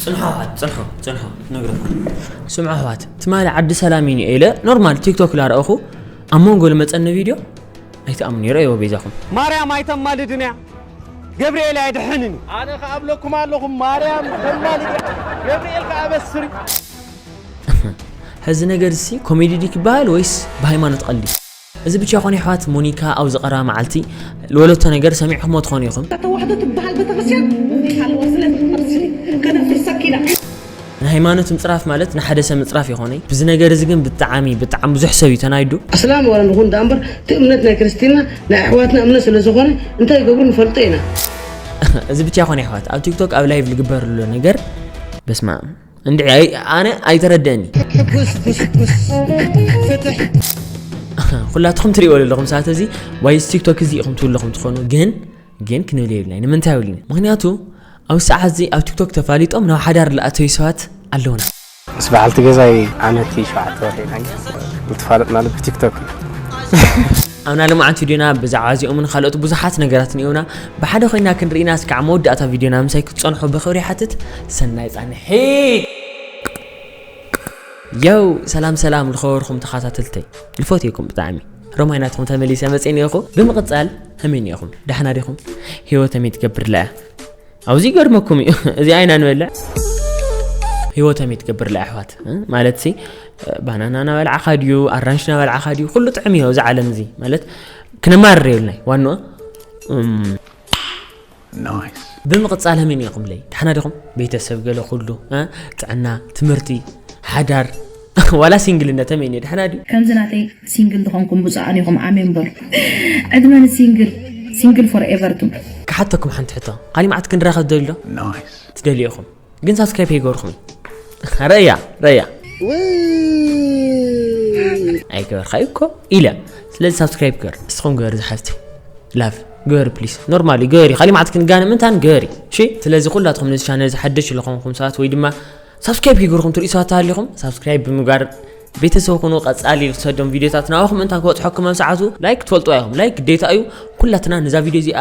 ጽንሑ ኣሕዋት፣ ጽንሑ፣ ጽንሑ፣ ነግረኩም። ስምዑ ኣሕዋት፣ ትማሊ ዓዲ ሰላም እዩ ኢለ ኖርማል ቲክቶክ ላረእኹ ኣብ መንጎ ልመጸኒ ቪድዮ ኣይትኣምኑ፣ ይረእይዎ በይዛኹም። ማርያም ኣይተማልድን እያ፣ ገብርኤል ኣየድሕንን እዩ። ኣነ ከኣ እብለኩም ኣለኹ፣ ማርያም ተማልድ እያ፣ ገብርኤል ከኣ በስር እዩ። ሕዚ ነገር ሲ ኮሜዲ ዲ ክበሃል ወይስ ብሃይማኖት ቀልዲ? እዚ ብቻ ይኾን ኣሕዋት፣ ሞኒካ ኣብዚ ቀረባ መዓልቲ ልወለቶ ነገር ሰሚዕኹሞ ትኾኑ ኢኹም። ተዋህዶ ትበሃል ቤተክርስትያን ኣለዋ፣ ስለዚ ከነፍርሰኪ ኢና። ንሃይማኖት ምጽራፍ ማለት ንሓደ ሰብ ምጽራፍ ይኾነ። ብዚ ነገር እዚ ግን ብጣዕሚ ብጣዕሚ ብዙሕ ሰብ እዩ ተናይዱ። ኣስላም ዋላ ንኹን ደኣ እምበር እቲ እምነት ናይ ክርስትና ናይ ኣሕዋትና እምነት ስለ ዝኾነ እንታይ ይገብሩ ንፈልጦ ኢና። እዚ ብቻ ይኾነ ኣሕዋት፣ ኣብ ቲክቶክ ኣብ ላይቭ ዝግበር ዘሎ ነገር በስመ ኣብ እንድዒ ኣይ- ኣነ ኣይተረደእኒ። ኩላትኹም ትሪእዎ ዘለኹም ሰዓት እዚ ዋይስ ቲክቶክ እዚ ኢኹም ትብሉ ኣለኹም ትኾኑ፣ ግን ግን ክንብል የብልና። ንምንታይ ብልና? ምክንያቱ ኣብ ሰዓት እዚ ኣብ ቲክቶክ ተፋሊጦም ናብ ሓዳር ዝኣተዩ ሰባት ኣለውና። ምስ በዓልቲ ገዛይ ዓመት ሸውዓተ ወርሒ ኢና፣ ግን ዝተፋለጥናሉ ብቲክቶክ እዩ። ኣብና ልማዓት ቪድዮና ብዛዕባ እዚኦምን ካልኦት ብዙሓት ነገራት እኒኦና ብሓደ ኮይና ክንርኢና እስካዕ መወዳእታ ቪድዮና ምሳይ ክትጸንሑ ብኽብሪ ይሓትት። ሰናይ ጻንሒት። የው ሰላም ሰላም ዝኸበርኩም ተኸታተልተይ፣ ልፎትየኩም ብጣዕሚ ሮማይ ናትኩም ተመሊሰ መፅእ እኒኦኹ። ብምቕፃል ከመይ እኒኦኹም? ዳሕና ዲኹም? ህይወት ከመይ ትገብር ለያ? ኣብዚ ይገርመኩም እዩ። እዚ ኣይና ንበልዕ። ህይወት ከመይ ትገብር ለያ ኣሕዋት? ማለት ሲ ባናና ናበልዓኻ ድዩ ኣራንሽ ናበልዓኻ ድዩ? ኩሉ ጥዕም እዩ ኣብዚ ዓለም እዚ። ማለት ክነማርር የብልናይ ዋንኦ። እም፣ ብምቕጻል ከመይ እኒኹም ለይ? ደሕና ዲኹም? ቤተሰብ ገለ ኩሉ፣ እ? ጥዕና፣ ትምህርቲ፣ ሓዳር፣ ዋላ ሲንግልነት ከመይ እኒኦ? ደሕና ድዩ? ከምዚ ናተይ ሲንግል ዝኾንኩም ብፁዓን ኢኹም፣ ኣሜን በሉ። ዕድመ ንሲንግል፣ ሲንግል ፎር ኤቨር ቱ። ክሓተኩም ሓንቲ ሕቶ፣ ካሊእ መዓት ክንራኸብ ትደልዩ ዶ? ትደልዩ ኢኹም። ግን ሳብስክራይብ ከይገበርኩም እዩ። ረያ፣ ረያ። ኣይገበርካዩ እኮ ኢለ። ስለዚ ሳብስክራይብ ግበር። ንስኹም ግበር ዝሓፍቲ። ላቭ ግበር ፕሊስ። ኖርማሊ ግበሪ። ካሊእ መዓት ክንጋነ ምንታን ግበሪ። እሺ? ስለዚ ኩላትኩም ነዚ ቻነል ዝሓደሽ ዝኾንኩም ሰባት ወይ ድማ ሳብስክራይብ ከይገበርኩም ትሪኡ ሰባት ተሃሊኹም ሳብስክራይብ ብምግባር ቤተሰብ ኩኑ። ቀጻሊ ዝሰዶም ቪድዮታት ናባኹም ምእንታን ክበጽሐኩም ኣብ ሰዓቱ ላይክ ትፈልጥዋ ኢኹም። ላይክ ግዴታ እዩ። ኩላትና ነዛ ቪድዮ እዚኣ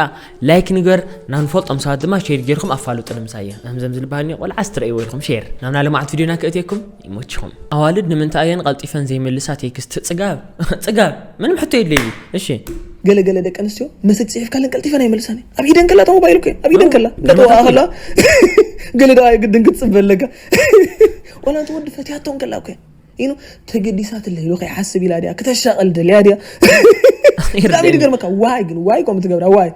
ላይክ ንግበር፣ ናብ ንፈልጦም ሰባት ድማ ሼር ጌርኩም ኣፋልጡ። ንምሳየ ከምዘም ዝልበሃልኒ ቆልዓ ስትረእይዎ ኢልኩም ሼር ናብ ናለ መዓት ቪድዮና ክእትየኩም ይሞችኹም። ኣዋልድ ንምንታይ እየን ቀልጢፈን ዘይመልሳ ቴክስት? ጽጋብ ጽጋብ ምንም ሕቶ የድልይ እዩ። እሺ ገለ ገለ ደቂ ኣንስትዮ መሰጅ ጽሒፍካለን ቀልጢፈን ኣይመልሳን እየን። ኣብ ኢደን ከላ እታ ሞባይል እኮ እየን። ኣብ ኢደን ከላ እንዳጠወኣ ከላ ገለ ደኣ ግድን ክትጽበ ኣለካ። ዋላ እቲ ወዲ ፈትያቶ እንከላ እኮ እየን። ኢኑ ተገዲሳትለ ኢሉ ከይሓስብ ኢላ ድያ ክተሻቐል ደልያ ድያ? ብጣዕሚ ይገርመካ። ዋይ ግን ዋይ ከምኡ ትገብራ ዋይ?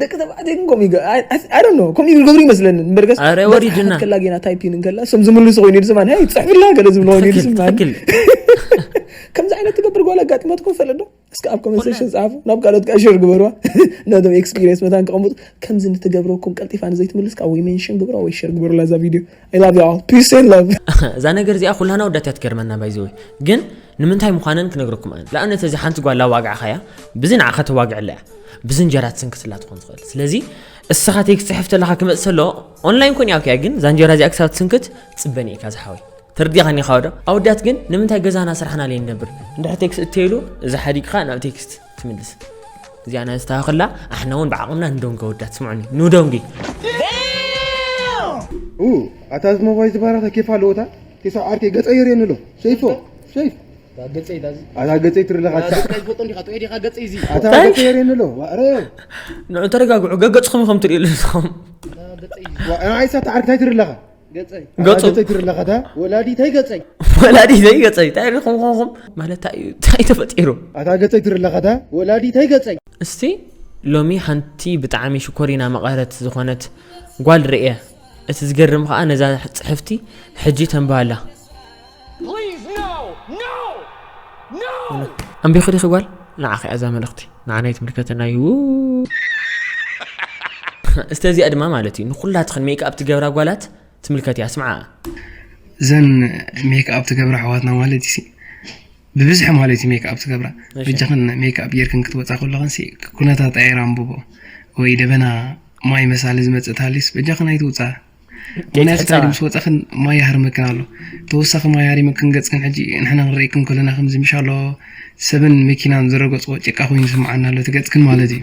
ደቂ ተባዕትዮ ግን ከምኡ ይገ- I- I- I don't know፣ ከምኡ ይገብሩ ይመስለኒ። እምበርገስ ኣረ ወሪድና። ከላ ጌና ታይፒን እንከላ እሶም ዝምልሱ ኮይኑ ድስማ ናይ ጽሕፍላ ገለ ዝብሎ ኮይኑ ትክክል፣ ድስማ ትክክል። ከምዚ ዓይነት ትገብር ጓል ኣጋጥመትኩም ፈለዶ? እስከ ኣብ ኮመንት ሴክሽን ጻፉ፣ ናብ ካልኦት ከዓ ሸር ግበርዋ። ነቶም ኤክስፒሪየንስ መታን ክቐምጡ። ከምዚ ንትገብረኩም ቀልጢፋ ንዘይትምልስ ከዓ ወይ ሜንሽን ግብራ ወይ ሸር ግበሩላ እዛ ቪድዮ። I love you all, peace and love። እዛ ነገር እዚኣ ኩላና ወዳት እያ ትገርመና ባይዘወይ። ግን ንምንታይ ምዃነን ክነግረኩም ኣነ። ንኣብነት እዚ ሓንቲ ጓል ላዋግዕኻያ ብዚ ንዓኻ ተዋግዕላ እያ። ብዚ እንጀራ ትስንክትላ ትኾን ትኽእል። ስለዚ እስኻ ቴክስት ጽሕፍ ተለኻ ክመጽእ ተሎ ኦንላይን ኮን ያውክያ፣ ግን እዛ እንጀራ እዚኣ ክሳብ ትስንክት ጽበኒ ኢካ ዝሓወይ። ተርዲኻኒ ኢኻ ወዶ? ኣወዳት ግን ንምንታይ ገዛና ስራሕና ለይ ንነብር? እንድሕር ቴክስት እተይሉ እዚ ሓዲግኻ ናብ ቴክስት ትምልስ። እዚኣ ናይ ዝተኻኸላ ኣሕና እውን ብዓቕምና ንደንጎ ኣወዳት ስምዑኒ። ንደንጊ። ኡ ኣታ ዝመባይ ዝባራታ ኬፍ ኣለዎ እታ ኬሳ ዓርከይ ገጸይ የርእየኒ ኣሎ። ሸይፎ ሸይፍ ኣታ ገጸይ ትርለኻ ኣታ ገጸይ ትርለኻ ኣታ እንታይ? ገጸይ የርእየኒ ኣሎ። ዋዕረ ንዑ ተረጋግዑ። ገገጽኹም ከም ትርእዩ ኣለኹም። ንዓይሳ እታ ዓርኪ እንታይ ትርለኻ? ገጸይ ገጹ ገጸይ ትርለኸታ ወላዲተይ ገጸይ። ወላዲተይ ገጸይ እንታይ ኢኹም ኾንኹም? ማለት እንታይ እዩ? እንታይ ተፈጢሩ? ኣታ ገጸይ ትርለኸታ ወላዲተይ ገጸይ። እስቲ ሎሚ ሓንቲ ብጣዕሚ ሽኮሪና መቐረት ዝኾነት ጓል ርእየ። እቲ ዝገርም ኸኣ ነዛ ጽሕፍቲ ሕጂ ተንብባላ። Please, no! No! No! ኣንቢኺ ዲኺ ጓል? ንዓኺ እያ እዛ መልእኽቲ። ንዓና ኣይትምልከተና እዩ። እስተ እዚኣ ድማ ማለት እዩ ንኹላትኽን ሜክኣፕ ትገብራ ጓላት ትምልከት እያ። ስምዓ። እዘን ሜክኣፕ ትገብራ ኣሕዋትና ማለት እዩ ብብዝሒ ማለት እዩ ሜክኣፕ ትገብራ። እሺ። በጃኽን ሜክኣፕ ጌርክን ክትወፃ ከለኽን ሲ ኩነታት ኣየር ኣንብቦ ወይ ደበና ማይ መሳሊ ዝመፅእ ታሊስ በጃኽን ኣይትውፃ። ምክንያቱ ከይትሕፃ። እንታይ ምስ ወፃኽን ማይ ይሃርመክን ኣሎ። ተወሳኺ ማይ ሃሪመክን ገፅክን ሕጂ ንሕና ክንርእየክን ከለና ከምዚ ምሽ ኣሎ ሰብን መኪናን ዝረገፅዎ ጭቃ ኮይኑ ይስምዓና ኣሎ እቲ ገፅክን ማለት እዩ።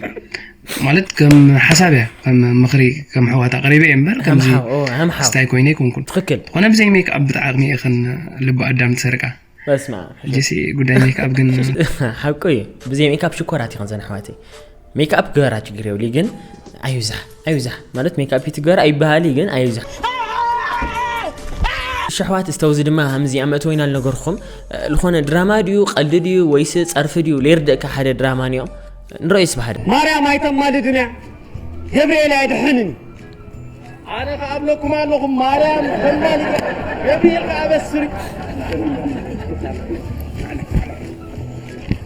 ማለት ከም ሓሳብ እያ፣ ከም ምኽሪ፣ ከም ኣሕዋት ኣቕሪበ እየ እምበር ከምዚ ሓው፣ ኦ፣ ከም ሓው። ስታይ ኮይነ ኣይኮንኩን። ትኽክል። ዝኾነ ብዘይ ሜክኣፕ ብጣዕሚ ኢኽን ልቢ ኣዳም ትሰርቃ። በስመ ኣብ። ሕጂ ጀሲ ጉዳይ ሜክኣፕ ግን ሓቁ እዩ። ብዘይ ሜክኣፕ ሽኮራት ይኸን ዘን ኣሕዋተይ። ሜክኣፕ ግበራ ችግር የብሉ ግን ኣይብዛሕ ኣይብዛሕ ማለት ሜክኣፕ ይትግበር ኣይበሃል ግን ኣይብዛሕ። ሽሕዋት እስተውዚ ድማ ከምዚ ኣመእተወ ኢና ልነገርኩም። ዝኾነ ድራማ ድዩ ቀልዲ ድዩ ወይስ ጸርፊ ድዩ ለይርደእካ ሓደ ድራማ ንዮም ንረእዩ ስባህል። ማርያም ኣይተማልድን እያ፣ ገብርኤል ኣየድሕንን እዩ። ኣነ ከኣ እብለኩም ኣለኹ ማርያም ተማልድ እያ፣ ገብርኤል ከኣ በስር እዩ።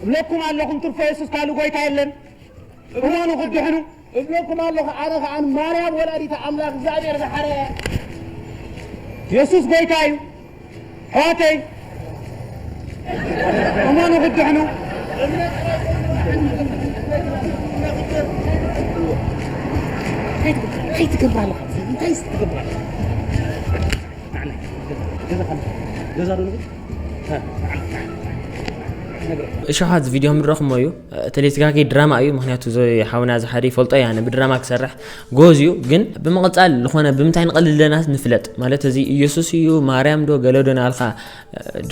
እብለኩም ኣለኹም ትርፎ የሱስ ካልእ ጎይታ የለን። እመኑ ክትድሕኑ እብለኩም ኣለኹ። ኣነ ከኣ ማርያም ወላዲተ ኣምላኽ እግዚኣብሔር ዝሓረያ የሱስ ጎይታ እዩ። ኣሕዋተይ እመኑ ክትድሕኑ። እንታይ ትገብር ኣለኻ? እንታይ ትገብር ኣለኻ? ገዛ ዶ ንብል? እሸሓት ቪድዮ ምድረኹሞ እዩ። ተሌትጋጌ ድራማ እዩ። ምክንያቱ እዚ ሓውና እዚ ሓደ ይፈልጦ እያ ብድራማ ክሰርሕ ጎዝ እዩ። ግን ብምቕፃል ዝኾነ ብምንታይ ንቐልድ ኣለና ንፍለጥ ማለት እዚ ኢየሱስ እዩ ማርያም ዶ ገለ ዶ ናልካ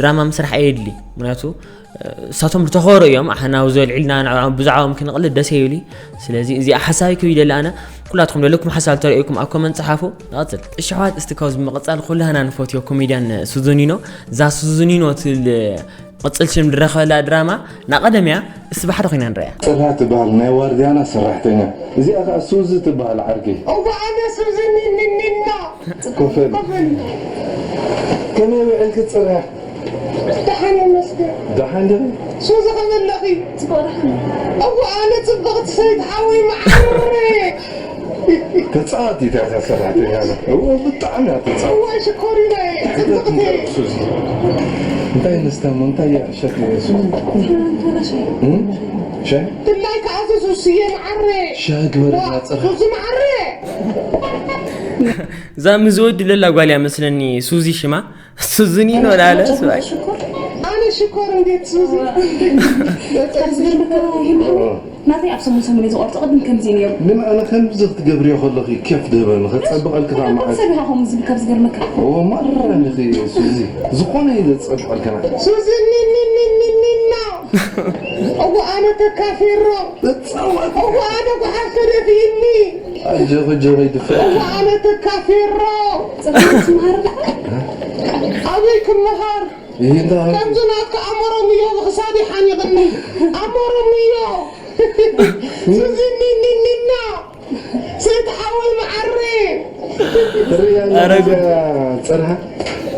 ድራማ ምስራሕ ኣየድሊ። ምክንያቱ እሳቶም ዝተኸሩ እዮም። ኣሕና ኣብዚ ልዕልና ንዕኦም ብዛዕባኦም ክንቕልድ ደስ ይብል እዩ። ስለዚ እዚኣ ሓሳብ ክብ ይደሊ ኣነ ኩላትኩም ዘለኩም ሓሳብ ተርእይኩም ኣብ ኮመንት ጸሓፉ። ንቐጽል እሸሓት እስቲ ካብዚ ብምቕፃል ኩላህና ንፈትዮ ኮሜድያን ሱዙኒኖ እዛ ሱዙኒኖ ትብል ቅፅል ሽም ዝረኸበላ ድራማ ናቐደምያ እስቲ ባሕሪ ኮይና ንረያ። ፅርሃ ትበሃል ናይ ዋርድያና ሰራሕተኛ። እዚኣ ከዓ ሱዚ ትበሃል ዓርኪ። እዋ ኣነ ሱዚ ኒኒኒና ኮፈል። ከመይ ውዕልኪ ፅርሃ? ደሓን ይመስገን። ደሓን ዲኺ? ሱዚ ከመለኺ? እዋ ኣነ ፅብቕቲ ሰበይቲ ሓወይ መዓረ። ተፃዋቲት እያ እዛ ሰራሕተኛ። እዎ ብጣዕሚ እያ ተፃዋቲት። እዋ ሽኮሪና እየ ፅብቕቲ። እንታይ ንስተ እንታይ እያ ሸክ ሱዚ? ሻይ? ድላይ ከዓ ሱስየ መዓረ። ሻሂ ግበረልና ፅርሃ። ሱዚ መዓረ። እዛ ምስ ወዲ ለላ ጓል እያ መስለኒ ሱዚ ሽማ። ሱዝኒ ነው ላለ ስባይ። ኣነ ሽኮር እንዴት ሱዚ? ናተይ ኣብ ሰሙን ሰሙን ዝቆርጦ ቅድም ከምዚ ነይሩ። ግን ኣነ ከምዚ ክትገብርዮ ከለኺ ኬፍ ድህበኒ ከፀብቐልኪ ከዓ መዓት። ሰብ ኢኻ ከምኡ ዝብል ካብ ዝገርመካ። እዎ ማራ ንኺ ሱዚ ዝኾነ ኢለ ዝፀብቐልከና። ሱዚ ኒኒኒኒኒና። እዎ ኣነ ተካፊሮ። ተፃወት እዎ ኣነ ጓሓፍ ተደፊእኒ። ኣጆኺ ጆሮይ ድፍእ። እዎ ኣነ ተካፊሮ። ፅርሃ ትምሃር ኣለኻ? ኣበይ ክምሃር? ይህ እንታይ ከምዚ ናትካ ኣሞሮምዮ ብክሳዲ ሓኒቕኒ። ኣሞሮምዮ። ሱዚ ኒኒኒና። ሰይቲ ሓወይ መዓረ። ርያ ኧረ ጉድ። ፅርሃ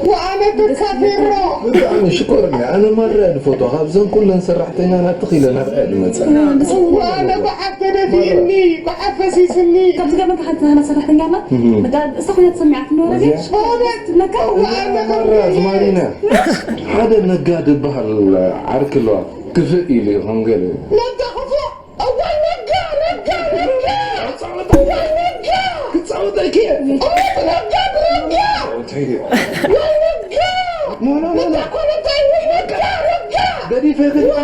ወኣነ ተካፊሮ። ብጣዕሚ ሽኮር እያ። ኣነ ማራ እየ ዝፈትዋ። ካብዘን ኩለን ሰራሕተኛ ናትኽ ኢለ ናትኣ እየ ዝመፅእ። ወኣነ ጓሓፍ ተደፊእኒ፣ ጓሓፍ ፈሲስኒ። ካብ ዝገርመካ ሓንቲ ናህና ሰራሕተኛ ኣላ። መዳ እሳ ኮይና ተሰሚዓት ነበረ። እዚኣ? በእውነት ነካ ወኣነ ማራ ዝማሪና። ሓደ ነጋ ዝበሃል ዓርኪ ኣለዋ። ክፍእ ኢሉ እዩ ከም ገለ። ነጋ ክፉእ። እዋይ ነጋ፣ ነጋ፣ ነጋ። እዋይ ነጋ። ክፃወተልኪ እየ። እውነት ነጋ፣ ነጋ። እንታይ እዩ? ወይ ነጋ። ኖ፣ ኖ፣ ኖ፣ ኖ። ነጋ እኮ ነጋ፣ ወይ ነጋ፣ ነጋ። ገዲፈ፣ ገዲፈ፣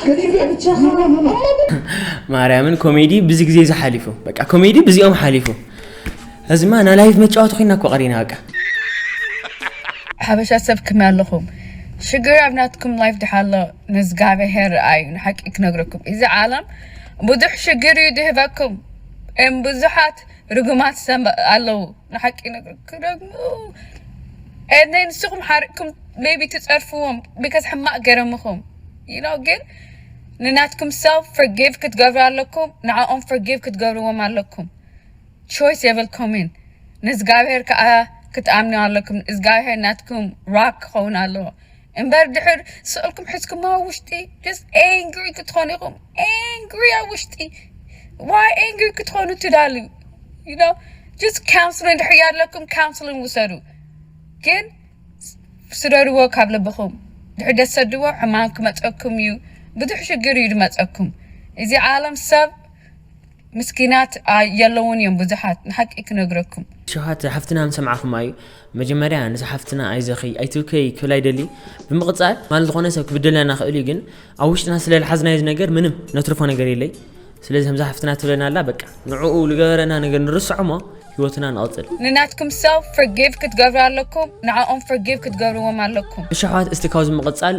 ገዲፈ። ኖ፣ ኖ፣ ኖ፣ ኖ። ማርያምን ኮሜዲ ብዚ ግዜ እዚ ሓሊፉ በቃ ኮሜዲ ብዚኦም ሓሊፉ። እዚማ ናይ ላይፍ መጫወቲ ኮይና እኮ ቀሪና በቃ። ሓበሻ ሰብ ከመይ ኣለኹም? ሽግር ኣብ ናትኩም ላይፍ ድሓሎ ንእዝጋብሄር እዩ ንሓቂ ክነግረኩም። እዚ ዓለም ብዙሕ ሽግር እዩ ድህበኩም። እም ብዙሓት ርጉማት ሰብ ኣለዉ ንሓቂ ክነግረኩም። እነ ንስኹም ሓሪቕኩም maybe ትጸርፍዎም because ሕማቕ ገረምኹም። You know ግን ንናትኩም self forgive ክትገብሩ ኣለኩም፣ ንዓኦም forgive ክትገብርዎም ኣለኩም። ቾይስ የብልኩምን። ንእዝጋብሄር ከኣ ክትኣምኑ ኣለኩም። እዝጋብሄር ናትኩም ራክ ክኸውን ኣለዎ እምበር ድሕር ስእልኩም ሒዝኩም ኣብ ውሽጢ just angry ክትኾኑ ኢኹም። Angry ኣብ ውሽጢ why angry ክትኾኑ ትዳልዩ? You know just counseling ድሕር ኣለኩም counseling ውሰዱ። ግን ስደድዎ ካብ ልብኹም። ድሕር ደሰድዎ ሕማም ክመፀኩም እዩ። ብዙሕ ሽግር እዩ ድመፀኩም። እዚ ዓለም ሰብ ምስኪናት የለውን እዮም ብዙሓት ንሓቂ ክነግረኩም። ሸውሃት ሓፍትና ምሰማዕኹማ እዩ። መጀመርያ ንዚ ሓፍትና ኣይዘኺ ኣይትብከይ ክብል ኣይደሊ። ብምቕፃል ማለት ዝኾነ ሰብ ክብደለና ክእል እዩ ግን ኣብ ውሽጥና ስለ ዝሓዝናዮ ነገር ምንም ነትርፎ ነገር የለይ። ስለዚ ከምዛ ሓፍትና ትብለና ኣላ፣ በቃ ንዕኡ ዝገበረና ነገር ንርስዖ እሞ ህይወትና ንቐጽል። ንናትኩም ሰብ forgive ክትገብሩ ኣለኩም፣ ንዓኦም forgive ክትገብርዎም ኣለኩም። እሺ ኣሕዋት፣ እስቲ ካብዚ ምቕጻል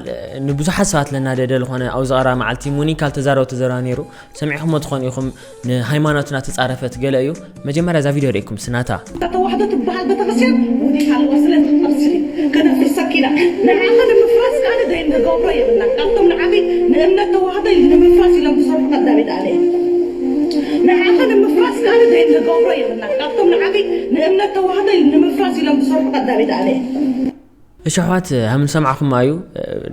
ንብዙሓት ሰባት ለናደደ ዝኾነ ኣብዚ ቀረባ መዓልቲ ሞኒካ ዝተዛረበቶ ዘረባ ነይሩ። ሰሚዕኹሞ ትኾኑ ኢኹም። ንሃይማኖትና ተጻረፈት ገለ እዩ። መጀመርያ እዛ ቪድዮ ርኢኩም ስናታ ተዋህዶ ትበሃል ቤተክርስትያን ውዲት ኣለዋ። ስለዚ ቅርሲ ከነፍርሰኪ ኢና። ንዓኻ ንምፍራስ ከኣ ደይ ንገብሮ የብልና። ካብቶም ንዓኺ ንእምነት ተዋህዶ ንምፍራስ ኢሎም ዝሰርሑ ቀዳሚት ኣለ። ንዓኻ ንምፍራስ ከኣ ደይ ንገብሮ የብልና። ካብቶም ንዓኺ ንእምነት ተዋህዶ ንምፍራስ ኢሎም ዝሰርሑ ቀዳሚት ኣለ። እሺ ኣሕዋት፣ ከም ዝሰማዕኹም እዩ።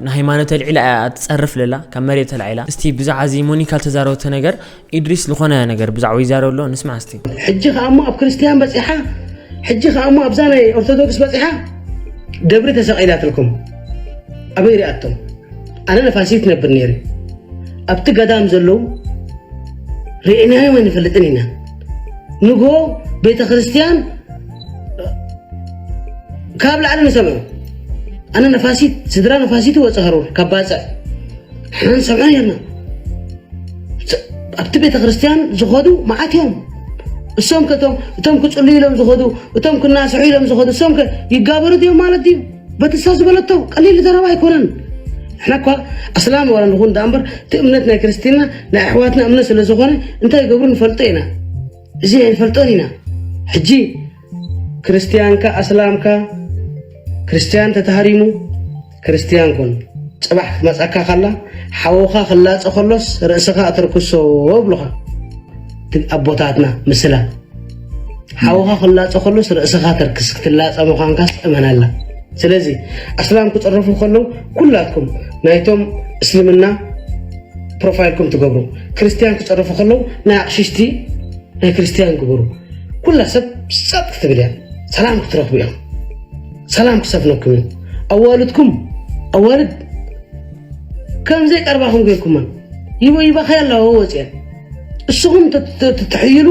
ንሃይማኖት ኣልዒላ እያ ትጸርፍ ለላ፣ ካብ መሬት ኣልዒላ። እስቲ ብዛዕባ እዚ ሞኒካ ዝተዛረበቶ ነገር ኢድሪስ ዝኾነ ነገር ብዛዕባ ይዛረብ ኣሎ፣ ንስማዕ እስቲ። ሕጂ ከኣ እሞ ኣብ ክርስትያን በጺሓ፣ ሕጂ ከኣ እሞ ኣብዛ ናይ ኦርቶዶክስ በጺሓ ደብሪ ተሰቒላትልኩም። ኣበይ ሪኣቶም? ኣነ ነፋሲት ነብር ነይረ። ኣብቲ ገዳም ዘለዉ ርኢናዮም ኣይንፈልጥን ኢና። ንጎ ቤተ ክርስትያን ካብ ላዕሊ ንሰምዖ። ኣነ ነፋሲት፣ ስድራ ነፋሲት ይወፅእ ሃሩር ካብ ባፅዕ። ንሕና ንሰምዖ ነርና። ኣብቲ ቤተ ክርስትያን ዝኸዱ መዓት እዮም። እሶም ከቶም እቶም ክፅሉ ኢሎም ዝኸዱ፣ እቶም ክናስሑ ኢሎም ዝኸዱ፣ እሶም ከ ይጋበሩ ድዮም ማለት ድዩ? በትሳ ዝበለቶ ቀሊል ዘረባ ኣይኮነን። ንሕና እኳ ኣስላም ዋላ ንኹን ዳ እምበር እቲ እምነት ናይ ክርስትና ናይ ኣሕዋትና እምነት ስለ ዝኾነ እንታይ ይገብሩ ንፈልጦ ኢና። እዚ ኣይንፈልጦን ኢና። ሕጂ ክርስትያንካ ኣስላምካ ክርስትያን ተተሃሪሙ ክርስትያን ኩን። ጽባሕ ክትመጻካ ከላ ሓውኻ ክላጸ ከሎስ ርእስኻ ኣተርክሶ ብሉኻ። እቲ ኣቦታትና ምስላ ሓውኻ ክላጸ ከሎስ ርእስኻ ተርክስ ክትላጸ ምዃንካስ እመናላ። ስለዚ ኣስላም ክጸረፉ ከለዉ ኩላትኩም ናይቶም እስልምና ፕሮፋይልኩም ትገብሩ፣ ክርስትያን ክጸረፉ ከለዉ ናይ ኣቕሽሽቲ ናይ ክርስትያን ግበሩ። ኩላ ሰብ ጸጥ ክትብል እያ፣ ሰላም ክትረኽቡ እዮም፣ ሰላም ክሰፍነኩም እዩ። ኣዋልድኩም ኣዋልድ ከም ዘይቀርባኹም ጌርኩመን ይቦ ይባኸያ ኣለዋ ወፅየን። እስኹም ትትሕይሉ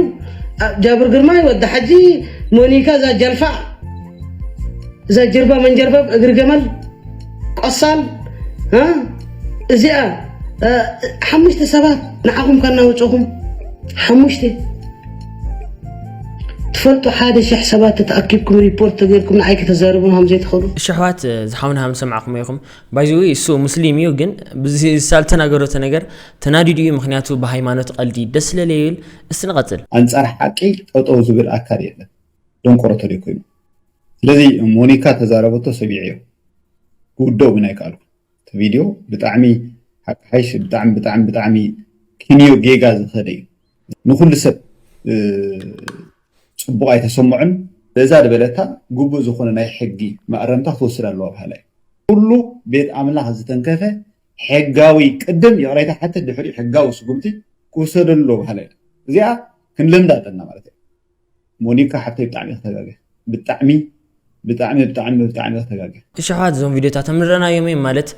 ጃብር ግርማይ ወዲ ሓጂ ሞኒካ እዛ ጀልፋ እዛ ጀርባ መንጀርባ እግሪ ገመል ቆሳል እዚኣ ሓሙሽተ ሰባት ንዓኹም ከናውፀኹም ሓሙሽተ ትፈልጡ ሓደ ሽሕ ሰባት ተኣኪብኩም ሪፖርት ተገይርኩም ንዓይ ከተዛርቡን ከም ዘይትኽእሉ። እሺ ኣሕዋት፣ ዝሓውና ከም ዝሰማዕኹም ኢኹም። ባይዘወይ እሱ ሙስሊም እዩ፣ ግን ብዚ ዝተናገረቶ ነገር ተናዲዱ እዩ። ምክንያቱ ብሃይማኖት ቀልዲ ደስ ስለለይብል። እስቲ ንቐጽል። ኣንጻር ሓቂ ጠጠው ዝብል ኣካል የለን። ደንቆሮ ተደይ ኮይኑ። ስለዚ ሞኒካ ተዛረበቶ ሰሚዐዮ። ክውደኦ ግን ኣይከኣልኩ። እቲ ቪድዮ ብጣዕሚ ሓቂ ሓይሽ ብጣዕሚ ብጣዕሚ ብጣዕሚ ኪንዮ ጌጋ ዝኸደ እዩ። ንኩሉ ሰብ ጽቡቕ ኣይተሰምዖን። በዛ ዝበለታ ግቡእ ዝኾነ ናይ ሕጊ ማእረምታ ክትወስድ ኣለዋ በሃላይ። ኩሉ ቤት ኣምላኽ ዝተንከፈ ሕጋዊ ቅድም ይቕሬታ ሓትት ድሕሪኡ ሕጋዊ ስጉምቲ ክውሰደሉ ኣለዎ በሃላይ። እዚኣ ክንልምዳ ኣለና ማለት እዩ። ሞኒካ ሓብተይ ብጣዕሚ ከተጋገ ብጣዕሚ ብጣዕሚ ብጣዕሚ ብጣዕሚ ከተጋገ። እሺ ኣሕዋት፣ እዞም ቪድዮታት ንረኣናዮም እዮም ማለት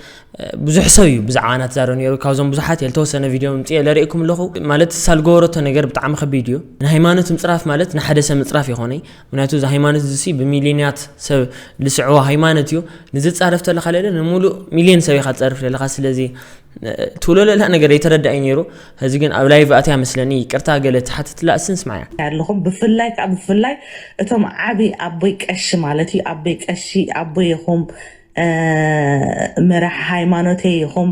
ብዙሕ ሰብ እዩ ብዛዕባ ናት ዛረብ ነይሩ። ካብዞም ብዙሓት እየ ዝተወሰነ ቪድዮ ምፅእ ለርእየኩም ኣለኹ። ማለት ሳልገበረቶ ነገር ብጣዕሚ ከቢድ እዩ። ንሃይማኖት ምፅራፍ ማለት ንሓደ ሰብ ምፅራፍ ይኾነይ። ምክንያቱ እዚ ሃይማኖት እዚ ብሚሊዮናት ሰብ ዝስዕቦ ሃይማኖት እዩ። ንዝፃረፍ ተለካ ለለ ንሙሉእ ሚሊዮን ሰብ ኢኻ ትፀርፍ ዘለካ። ስለዚ ትብሎ ለላ ነገር ኣይተረዳእይ ነይሩ። ሕዚ ግን ኣብ ላይቭ ኣትያ መስለኒ ይቅርታ ገለ ትሓትትላ እስቲ ንስማዕያ። ኣለኹም ብፍላይ ከዓ ብፍላይ እቶም ዓቢ ኣቦይ ቀሺ ማለት እዩ ኣቦይ ቀሺ ኣቦይ ኢኹም መራሕ ሃይማኖተይ ኢኹም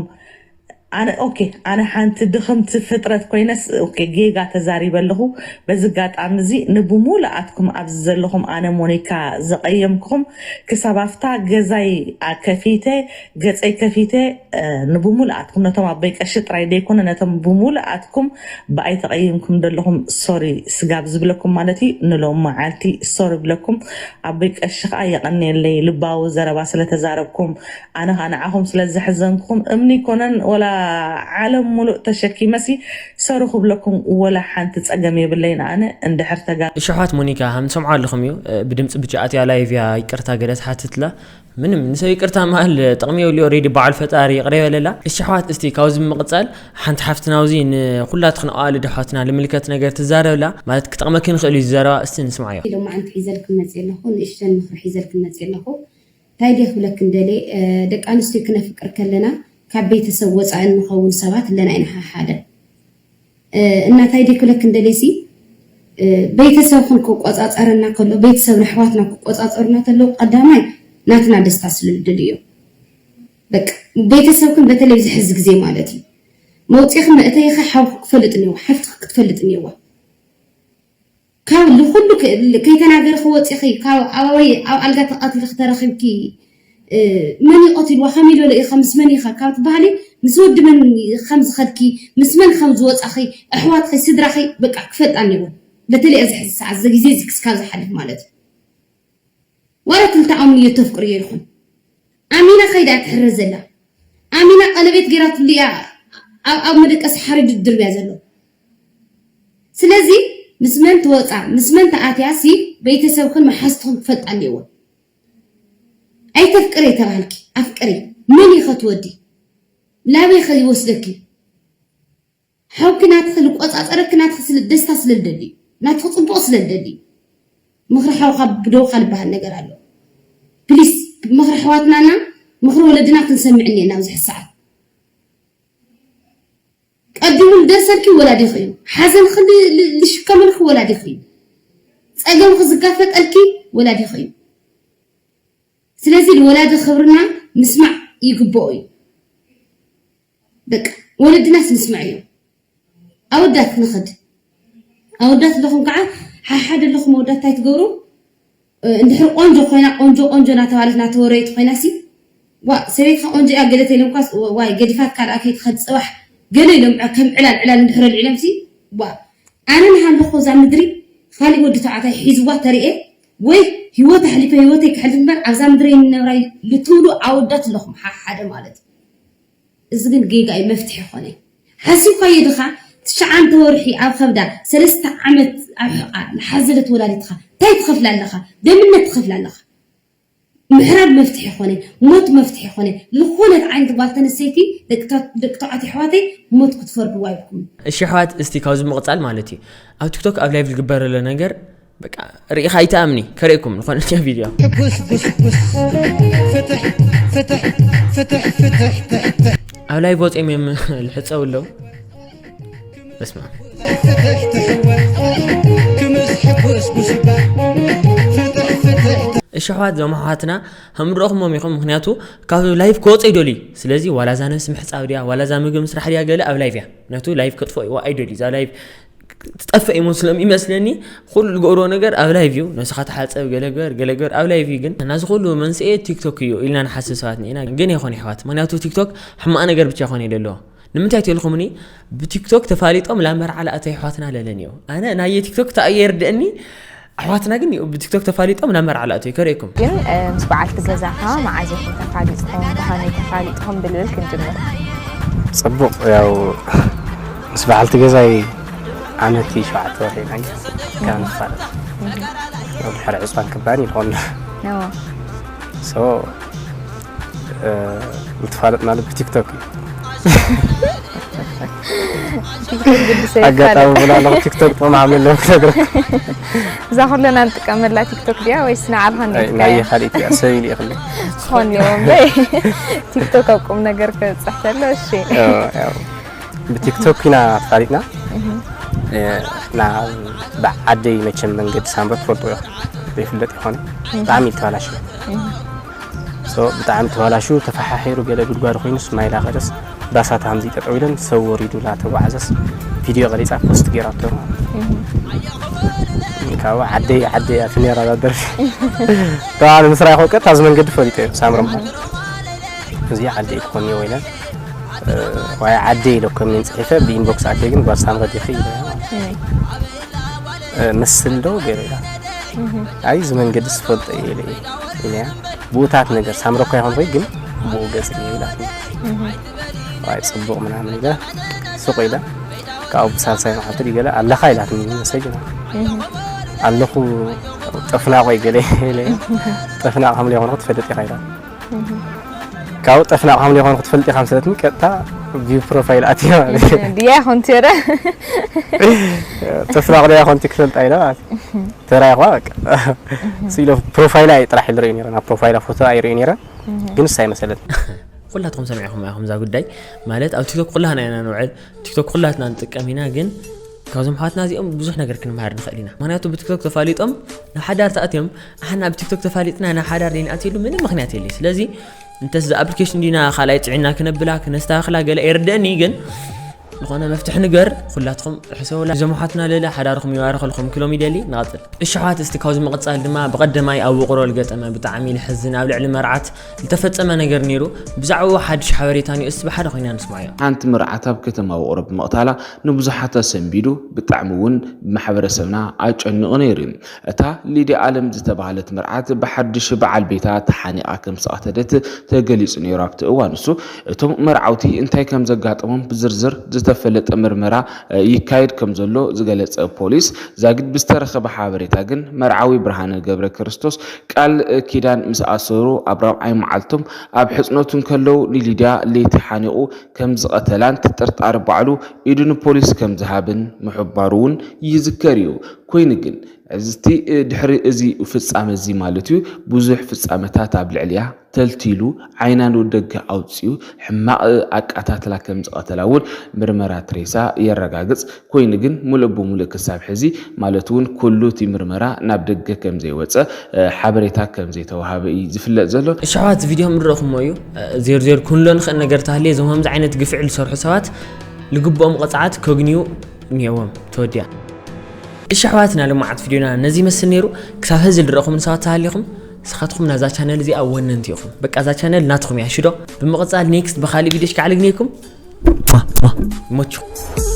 ኣነ ኦኬ ኣነ ሓንቲ ድኽምቲ ፍጥረት ኮይነስ ኦኬ ጌጋ ተዛሪበ ኣለኹ በዚ ጋጣሚ እዚ ንብሙሉኣትኩም ኣብዚ ዘለኹም ኣነ ሞኒካ ዘቐየምኩኹም ክሳብ ኣብታ ገዛይ ከፊተ ገፀይ ከፊተ ንብሙሉኣትኩም ነቶም ኣቦይ ቀሺ ጥራይ ደይኮነ ነቶም ብሙሉኣትኩም ብኣይ ተቐይምኩም ዘለኹም ሶሪ ስጋብ ዝብለኩም ማለት እዩ ንሎም መዓልቲ ሶሪ ብለኩም ኣቦይ ቀሺ ከዓ የቐንየለይ ልባዊ ዘረባ ስለተዛረብኩም ኣነ ከዓ ንዓኹም ስለዘሕዘንኩም እምኒ ኮነን ወላ ዓለም ሙሉእ ተሸኪመሲ ሶሪ ክብለኩም ወላ ሓንቲ ፀገም የብለይን ኣነ እንድሕር ተጋ እሽሓት ሞኒካ ከም ትሰምዖ ኣለኹም እዩ ብድምፂ ብቻ ኣትያ ላይቭ እያ ይቅርታ ገለ ትሓትትላ ምንም ንሰብ ይቅርታ ምባል ጥቕሚ የብሉ ኦሬዲ በዓል ፈጣሪ ይቕረ ይበለላ እሽሓት እስቲ ካብዚ ብምቕፃል ሓንቲ ሓፍትና ኣብዚ ንኩላትክን ኣዋልድ ኣሕዋትና ልምልከት ነገር ትዛረብላ ማለት ክጠቕመክን ይኽእል እዩ ዝዛረባ እስቲ ንስምዓዮ። ሎማዓንቲ ሒዘልክን መፅየ ኣለኹ ንእሽተን ምኽሪ ሒዘልክን መፅየ ኣለኹ እንታይ ድየ ክብለክን ደልየ ደቂ ኣንስትዮ ክነፍቅር ከለና ካብ ቤተሰብ ወፃኢ እንኸውን ሰባት ኣለና ኢና ሓደ እናታይ ደይክለክ እንደለሲ ቤተሰብኩም ክቆፃፀረና ከሎ፣ ቤተሰብና ኣሕዋትና ክቆፃፀሩና ከለዉ፣ ቀዳማይ ናትና ደስታ ስለልደልዩ እዮም። በቃ ቤተሰብኩም በተለይ ኣብዚ ሕዚ ግዜ ማለት እዩ፣ መውፅእኺ መእተይኺ ሓውኪ ክፈልጥ እኒዎ፣ ሓፍትኪ ክትፈልጥ እኒዋ። ካብ ልኩሉ ከይተናገርኺ ወፂኺ፣ ካብ ኣባወይ ኣብ ኣልጋ ተቐትልኺ ተረኺብኪ፣ መን ይቐትልዋ፣ ከመይ ዝበለ ኢኻ፣ ምስ መን ኢኻ ካብ ትበሃሊ፣ ምስ ወዲ መን ከም ዝኸድኪ፣ ምስ መን ከም ዝወፃኺ፣ ኣሕዋትኺ፣ ስድራኺ በቃ ክፈልጣ እኒወን። በተለይ ኣብዚ ሕዚ ሰዓት፣ እዚ ግዜ እዚ ክስካብ ዝሓልፍ ማለት እዩ። ዋላ ክልተ ኣሙን እየ ተፍቅርዮ ይኹን። ኣሚና ከይዳ ትሕረ ዘላ። ኣሚና ቀለቤት ገይራትሉ እያ ኣብ፣ ኣብ መደቀሲ ሓሪዱ ድርብያ ዘሎ። ስለዚ ምስ መን ትወፃ፣ ምስ መን ተኣትያ ሲ ቤተሰብክን መሓዝትኽን ክፈልጣ እኒወን። ኣይተፍቅሪ ተባህልኪ፣ ኣፍቅሪ። መን ኢኸ ትወዲ? ላበይ ኸ ይወስደኪ? ሓውኪ ናትኺ ልቆፃፀረኪ ናትኺ ስለ፣ ደስታ ስለ ልደሊ፣ ናትኺ ፅቡቕ ስለ ልደሊ። ምኽሪ ሓውካ ብደውካ ልበሃል ነገር ኣሎ። ፕሊስ፣ ምኽሪ ኣሕዋትናና፣ ምኽሪ ወለድና ክንሰምዕ እኒአና ኣብዚ ሕዚ ሰዓት። ቀዲሙ ልደርሰልኪ ወላዲኺ እዩ። ሓዘንኺ ል-፣ ል-፣ ልሽከመልኪ ወላዲኺ እዩ። ፀገምኺ ዝጋፈጠልኪ ወላዲኺ እዩ። ስለዚ ንወላዲ ክብርና ምስማዕ ይግብኦ እዩ። በቃ ወለድናስ ምስማዕ እዮም። ኣወዳት ንኸድ። ኣወዳት ኣለኹም ከዓ፣ ሓሓደ ኣለኹም ኣወዳት እንታይ ትገብሩ? እ፣ እንድሕር ቆንጆ ኮይና፣ ቆንጆ፣ ቆንጆ እናተባለት እናተወረየት ኮይና ሲ፣ ዋ፣ ሰበይትኻ ቆንጆ እያ ገለ ተይሎምኳስ፣ ዋ-፣ ዋይ፣ ገዲፋት ካልኣ ከይትኸድ ጽባሕ ገለ ኢሎም፣ ዕ-፣ ከም ዕላል፣ ዕላል እንድሕር ኣልዒሎም ሲ፣ ዋ፣ ኣነ ንሃለኹ እዛ ምድሪ፣ ካሊእ ወዲ ተባዕታይ ሒዝዋ ተሪኤ፣ ወይ ህይወት ኣሕሊፈ፣ ህይወተይ ከሕልፍ እምበር፣ ኣብዛ ምድሪ ኣይንነብራይ ልትብሉ ኣወዳት ኣለኹም፣ ሓ-፣ ሓደ ማለት እዩ። እዚ ግን ጌጋ እዩ፣ መፍትሒ ይኾነ። ሓሲብካዮ ድኻ? ትሽዓተ ወርሒ ኣብ ከብዳ፣ ሰለስተ ዓመት ኣብ ሕቓ፣ ዝሓዘለት ወላዲትኻ፣ እንታይ ትኸፍላ ኣለኻ? ደምነት ትኸፍላ ኣለኻ። ምሕራድ መፍትሒ ይኾነ፣ ሞት መፍትሒ ይኾነ። ዝኾነት ዓይነት ጓል ተነስተይቲ፣ ደቂ ተ-፣ ደቂ ተባዕትዮ ኣሕዋተይ፣ ሞት ክትፈርድዋ ይብልኩም። እሺ ኣሕዋት፣ እስቲ ካብዚ ምቕጻል ማለት እዩ። ኣብ ቲክቶክ ኣብ ላይቭ ዝግበር ዘሎ ነገር በቃ ርኢኻ ኣይትኣምኒ፣ ከርእየኩም ዝኾነ ቪድዮ። ሕጉስ ጉስጉስ፣ ፍትሕ፣ ፍትሕ፣ ፍትሕ፣ ፍትሕ፣ ትሕ፣ ትሕ። ኣብ ላይቭ ወፂኦም እዮም ልሕፀው ኣለዉ። በስመ ኣብ። ፍትሕ ትሕወ፣ ክምስ ሕጉስ ጉስባ፣ ፍትሕ፣ ፍትሕ፣ ትሕ። እሺ ኣሕዋት፣ እዞም ኣሕዋትና ከም ንረእኹሞም ኢኹም፣ ምኽንያቱ ካብ ላይቭ ክወፀ ይደልዩ። ስለዚ ዋላ እዛ ነብሲ ምሕፃብ ድያ፣ ዋላ እዛ ምግቢ ምስራሕ ድያ፣ ገለ ኣብ ላይቭ እያ። ምኽንያቱ ላይቭ ከጥፍኦ ይዋ ኣይደልዩ። እዛ ላይቭ ትጠፍእ ይመስሎም ይመስለኒ። ኩሉ ዝገብርዎ ነገር ኣብ ላይቭ እዩ። ነብስኻ ተሓፀብ፣ ገለ ግበር፣ ገለ ግበር፣ ኣብ ላይቭ እዩ። ግን ናዚ ኩሉ መንስኤ ቲክቶክ እዩ ኢልና ንሓስብ ሰባት እኒኤና። ግን ኣይኮነ ኣሕዋት፣ ምኽንያቱ ቲክቶክ ሕማቕ ነገር ብቻ ይኮነ እዩ ዘለዎ። ንምንታይ ትልኩምኒ? ብቲክቶክ ተፋሊጦም ላመር ዓላእቶ ኣሕዋትና ለለን እዩ። ኣነ ናየ ቲክቶክ ተኣየ ይርድእኒ። ኣሕዋትና ግን ብቲክቶክ ተፋሊጦም ላመር ዓላእቶ እዩ። ከርእየኩም። ግን፣ እ፣ ምስ በዓልቲ ገዛኻ መዓዝ ኢኹም ተፋሊጥኩም? ብኸመይ ተፋሊጥኩም? ብልብል ክንጅምር። ጽቡቕ፣ ያው ምስ በዓልቲ ገዛይ ዓመት እዩ ሸውዓተ ወርሒ ኢና ግን ካብ ንፋለጥ። ያው ድሕሪ ዕጽዋን ክባን ይኾንና። እዎ። ሶ፣ እ፣ ምትፋለጥናሉ ብቲክቶክ እዩ። ቲክቶክ ግዲ ሰብ ኣጋጣሚ ይፋለጥ። ብላ ኣለኹ ቲክቶክ ጥቕሚ ዓብለለኹ ክነግረኩም። እዛ ኩለና ንጥቀመላ ቲክቶክ ድያ ወይስ ንዓልኻ ኣይ፣ ንኢድካ ናየ እያ? ካልእ እያ፣ ሰብ ኢሉ ይኽእል። ዝኾን እኒኦ እምበይ፣ ቲክቶክ ኣብ ቁም ነገር ክብፅሕ ተሎ፣ እሺ። እ፣ ያው፣ ብቲክቶክ ኢና ተፋሊጥና። እህ። እ፣ ናብ ዓደይ መቸም መንገዲ ሳምረ ትፈልጡ ኢኹም። ዘይፍለጥ ይኾነ። እህ። ብጣዕሚ እዩ ተባላሽዩ። እህ። ሶ፣ ብጣዕሚ ተባላሽዩ፣ ተፈሓሒሩ፣ ገለ ጉድጓድ ኮይኑስ ማይ ላኸደስ፣ ባሳት ሃምዚ ጠጠው ኢለን ሰብ ወሪዱ ላተጓዓዘስ ቪድዮ ቀሪጻ ፖስት ገይራቶ። እህ። ካብኡ ዓደይ ዓደይ ኣቲ ነራ እዛ ደርፊ። ተባለ ምስ ራእኹ ቀጥታ እዚ መንገዲ ፈሊጠ እየ፣ ሳምረ እህ። ማለት። እዚ ዓደይ ክኾን እየ ወይለ፣ እ፣ ዋይ ዓደይ ኢለ ኮሜንት ጽሒፈ፣ ብኢንቦክስ ኣደይ ግን ጓል ሳምረ ዲኺ ኢለ። እህ። እ፣ መስል ዶ ገለ ኢላ። እህ። ኣይ፣ እዚ መንገዲ ዝፈልጦ እየ ኢለ እየ ኢለያ። ብኡታት ነገር ሳምረ እኳ ይኾንኩ ግን ብኡ ገጽ እየ ኢላ። እህ። ኣይ፣ ጽቡቕ ምናምን ኢለ፣ ሱቕ ኢለ። ካብኡ ብሳልሳይ መዓልቲ ድዩ ገለ ኣለኻ ኢላትኒ፣ መሰጅ ማለት። እህ። ኣለኹ፣ ጠፍናቖ እዩ ገለ ኢለ። ጠፍናቕ ከም ዘይኮንኩ ትፈልጥ ኢኻ ኢላ። እህ። ካብኡ ጠፍናቕ ከም ዘይኮንኩ ትፈልጥ ኢኻ መሰለትኒ፣ ቀጥታ ቪው ፕሮፋይል ኣትየ ማለት እዩ። ድያ ይኾን ትረ? ጠፍናቕ ድያ ይኾን ትክፈልጣ ኢለ ማለት እዩ። ተራይኳ በቃ። ስኢለ ፕሮፋይላ እየ ጥራሕ ይርኢ ነይረ፣ ናብ ፕሮፋይላ ፎቶ ኣይርኢ ነይረ፣ እህ። ግን ንሳ ኣይመሰለትኒ። ኩላትኩም ሰሚዕኹም ኢኹም እዛ ጉዳይ። ማለት ኣብ ቲክቶክ ኩላትና ኢና ንውዕል፣ ቲክቶክ ኩላትና ንጥቀም ኢና። ግን ካብዞም ሓትና እዚኦም ብዙሕ ነገር ክንመሃር ንኽእል ኢና። ምክንያቱ ብቲክቶክ ተፋሊጦም ናብ ሓዳር ተኣትዮም፣ ኣሓና ኣብ ቲክቶክ ተፋሊጥና ናብ ሓዳር ዘይንኣትየሉ ምንም ምክንያት የለ። ስለዚ እንተስ እዛ ኣፕሊኬሽን ዲና ካልኣይ ፅዒና ክነብላ ክነስተካክላ ገለ ኣይርደእኒ። ግን ዝኾነ መፍትሒ ንገር። ኩላትኩም ሕሰውላ። እዞም ሓትና ለለ ሓዳርኩም ይባረኸልኩም ክሎም ይደሊ። ንቐፅል። እሺ ኣሕዋት፣ እስቲ ካብዚ ምቕጻል ድማ ብቐደማይ ኣብ ውቕሮ ልገጠመ ብጣዕሚ ልሕዝን ኣብ ልዕሊ መርዓት ልተፈጸመ ነገር ነይሩ። ብዛዕባኡ ሓድሽ ሓበሬታ ንዩ፣ እስቲ ብሓደ ኮይና ንስማዮ። ሓንቲ መርዓት ኣብ ከተማ ውቕሮ ብምቕታላ ንብዙሓት ኣሰንቢዱ፣ ብጣዕሚ እውን ብማሕበረሰብና ኣጨኒቑ ነይሩ እዩ። እታ ሊድያ ኣለም ዝተባህለት መርዓት ብሓድሽ በዓል ቤታ ተሓኒቓ ከም ዝተቐተለት ተገሊጹ ነይሩ። ኣብቲ እዋን እሱ እቶም መርዓውቲ እንታይ ከም ዘጋጠሞም ብዝርዝር ዝተፈለጠ ምርመራ ይካየድ ከም ዘሎ ዝገለጸ ፖሊስ፣ ዛጊድ ብዝተረኸበ ሓበሬታ ግን መርዓዊ ብርሃነ ገብረ ክርስቶስ ቃል ኪዳን ምስ ኣሰሩ ኣብ ራብዓይ መዓልቶም ኣብ ሕጽኖት እንከለዉ ንሊድያ ለይቲ ሓኒቑ ከም ዝቐተላን ተጠርጣሪ ባዕሉ ኢዱ ንፖሊስ ከም ዝሃብን ምሕባሩ እውን ይዝከር እዩ። ኮይኑ ግን እዚ ድሕሪ እዚ ፍጻመ እዚ ማለት እዩ ብዙሕ ፍጻመታት ኣብ ልዕሊያ ተልቲሉ ዓይና ንደገ ኣውፅኡ ሕማቕ ኣቃታትላ ከም ዝቐተላ እውን ምርመራ ትሬሳ የረጋግጽ። ኮይኑ ግን ሙሉእ ብሙሉእ ክሳብ ሕዚ ማለት እውን ኩሉ እቲ ምርመራ ናብ ደገ ከም ዘይወፀ ሓበሬታ ከም ዘይተዋሃበ እዩ ዝፍለጥ ዘሎ። እሺ ኣሕዋት፣ ቪድዮ ምድረኹሞ እዩ። ዜር ዜር ኩንሎ ንኽእል ነገር ተሃልየ እዞም ከምዚ ዓይነት ግፍዒ ዝሰርሑ ሰባት ልግብኦም ቐፅዓት ከግንዩ እኒኦዎም። ተወዲያ። እሺ ኣሕዋትና፣ ልማዓት ቪድዮና ነዚ ይመስል ነይሩ። ክሳብ ሕዚ ዝረኹም ንሳባት ተሃሊኹም ንስኻትኩም ናዛ ቻነል እዚኣ ወነንቲ ኢኹም። በቃ እዛ ቻነል ናትኩም እያ ሽዶ። ብምቕጻል ኔክስት ብኻሊእ ቪድዮ ሽካዕ ልግነየኩም። ማ ማ ይመችኹም።